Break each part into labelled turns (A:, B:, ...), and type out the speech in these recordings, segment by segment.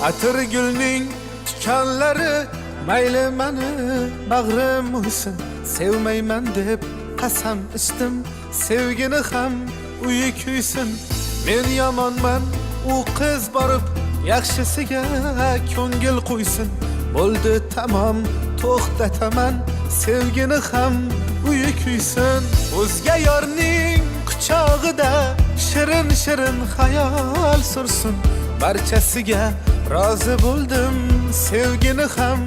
A: Atir gulning tikanlari mayli mani bag'rim uysin. Sevmayman deb qasam ichdim, sevgini ham uyi kuysin. Men yomonman, u qiz borib yaxshisiga ko'ngil qo'ysin. Bo'ldi tamom, to'xtataman, sevgini ham uyi kuysin. O'zga yorning quchog'ida shirin shirin xayol sursin. Barchasiga rozi bo'ldim, sevgini ham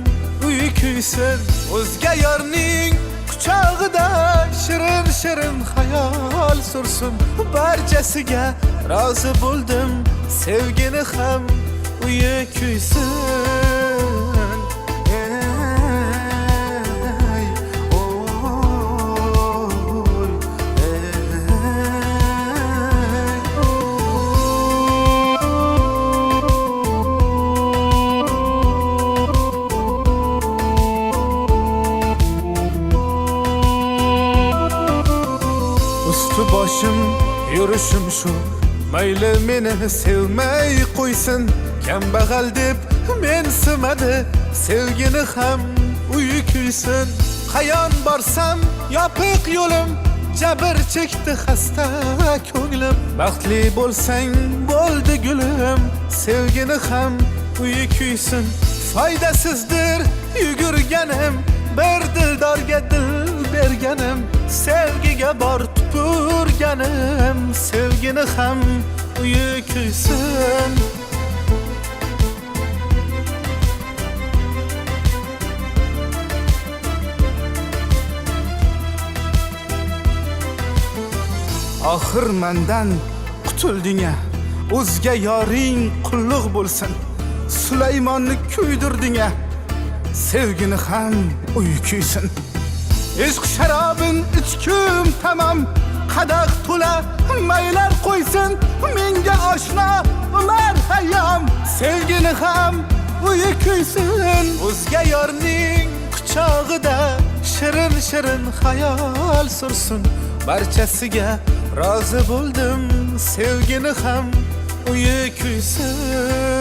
A: uyi kuysin. O'zga yorning quchog'ida shirin shirin xayol sursin. Barchasiga rozi bo'ldim, sevgini ham uyi kuysin. Ey, oy, ey. Usti boshim, yurishim shu, mayli meni sevmay qo'ysin. Kambag'al deb mensimadi, sevgini ham uyi kuysin. Qayon borsam yopiq yo'lim, jabr chekdi xasta ko'nglim. Baxtli bo'lsang bo'ldi gulim, sevgini ham uyi kuysin. Foydasizdir yugurganim, bir dildorga dil berganim. Sevgiga bor tupurganim, sevgini ham uyi kuysin. Oxir mendan qutulding-a, o'zga yoring qulluq bo'lsin. Sulaymonni kuydirding-a, sevgini ham uyi kuysin. Ishq sharobin ichkim tamam, qadah to'la maylar qo'ysin. Menga oshno Umar Hayyom, sevgini ham uyi kuysin. O'zga yorning quchog'ida shirin shirin xayol sursin. Barchasiga rozi bo'ldim, sevgini ham uyi kuysin.